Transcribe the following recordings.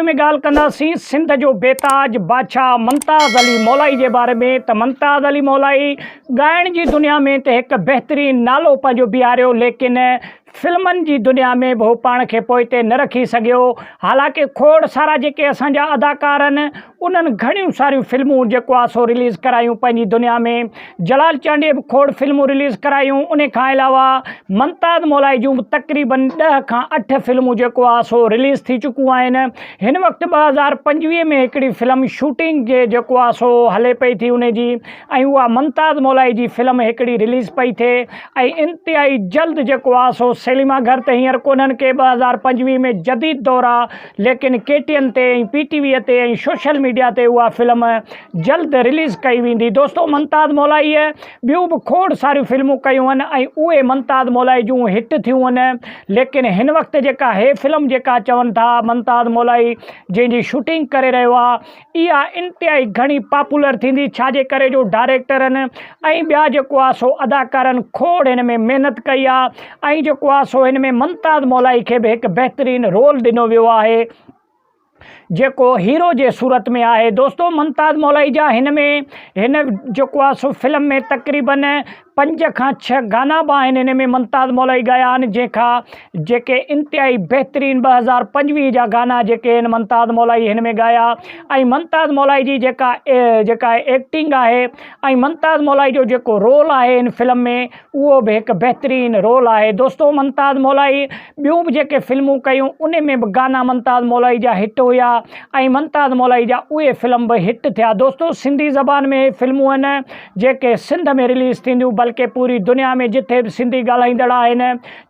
Video ۾ ڳالهه ڪنداسين سنڌ جو بيتاج بادشاهه ممتاز علي مولائي جي باري ۾ ته ممتاز علي مولائي ڳائڻ جي دنيا ۾ ته هڪ بهترين نالو پنهنجو بيهاريو ليڪن فلمن جي دنيا ۾ به هو پاڻ کي پوئتي نه رکي سگهيو حالانڪه کوڙ سارا جيڪي اسان جا اداڪار آهن انهن گهڻيون ساريون فلمون جيڪو آ سو رليز ڪرايون پنهنجي دنيا ۾ جلال چانڊيي به کوڙ فلمون رليز ڪرايون ان کان علاوه ممتاز مولائي جون به تقريبن ڏهه کان اٺ فلمون جيڪو آ سو رليز ٿي چڪون آهن هن وقت 2025 ۾ هڪڙي فلم شوٽنگ جي جيڪو آ سو هلي پئي ٿي ان جي ۽ اها ممتاز مولائي جي فلم هڪڙي رليز پئي ٿئي ۽ انتهائي جلد جيڪو آ سو سئنيما گهر ته هينئر ڪونهن ڪي 2025 ۾ جديد دور آ ليڪن ڪي ٽي اين تي ۽ پي ٽي وي تي ۽ سوشل ميڊيا تي اها فلم جلد رليز ڪئي ويندي دوستو ممتاز مولائيء ٻيون به کوڙ ساريون فلمون ڪيون آهن ۽ اهي ممتاز مولائي جون هٽ ٿيون آهن ليڪن هن وقت جيڪا هي فلم جيڪا چون ٿا ممتاز مولائي جنهن جي شوٽنگ ڪري رهيو آ اها انتهائي گهڻي پاپولر ٿيندي ڇا جي ڪري جو ڊائريڪٽرن ۽ ٻيا جيڪو آ سو اداڪارن کوڙ هن ۾ محنت ڪئي آ ۽ جيڪو آ سو هن ۾ ممتاز مولائي کي به هڪ بهترين رول ڏنو ويو آهي جيڪو هيرو جي صورت ۾ آهي دوستو ممتاز مولائي جا هن ۾ هن جيڪو آ سو فلم ۾ تقريبن پنج کان ڇهه گانا به آهن ان ۾ ممتاز مولائي ڳايا آهن جنهن کان جيڪي انتهائي بهترين 2025 جا گانا جيڪي آهن ممتاز مولائي هن ۾ ڳايا ۽ ممتاز مولائي جي جيڪا جيڪا ايڪٽنگ آهي ۽ ممتاز مولائي جو جيڪو رول آهي ان فلم ۾ اهو به هڪ بهترين رول آهي دوستو ممتاز مولائي ٻيون به جيڪي فلمون ڪيون ان ۾ به گانا ممتاز مولائي جا هٽ هيا ۽ ممتاز مولائي جا اهي فلم به هٽ ٿيا دوستو سنڌي زبان ۾ فلمون آهن جيڪي سنڌ ۾ رليز ٿينديون بلڪه پوري دنيا ۾ جٿي به سنڌي ڳالهائيندڙ آهن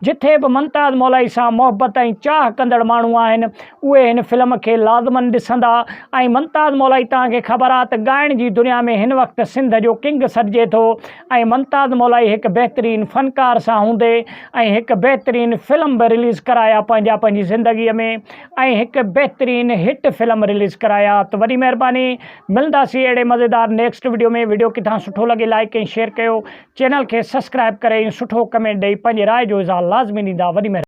جٿي به ممتاز مولائي سان محبت ۽ چاهه ڪندڙ ماڻهو آهن اهي هن فلم کي لازمن ڏسندا ۽ ممتاز مولائي توهان کي خبر آ ته ڳائڻ جي دنيا ۾ هن وقت سنڌ جو ڪنگ سڏجي ٿو ۽ ممتاز مولائي هڪ بهترين فنڪار سان هوندي ۽ هڪ بهترين فلم به رليز ڪرايا پنهنجا پنهنجي زندگي ۾ ۽ هڪ بهترين هٽ فلم رليز ڪرايا ته وڏي مهرباني ملنداسين اهڙي مزيدار نيڪسٽ وڊيو ۾ وڊيو ڪٿان سٺو لڳي لائيڪ ۽ شيئر ڪيو چينل کي سسڪرائب ڪري ۽ سٺو ڪمينٽ ڏئي پنهنجي راء جو اظهار لازمي ڏيندا وڏي مهرباني.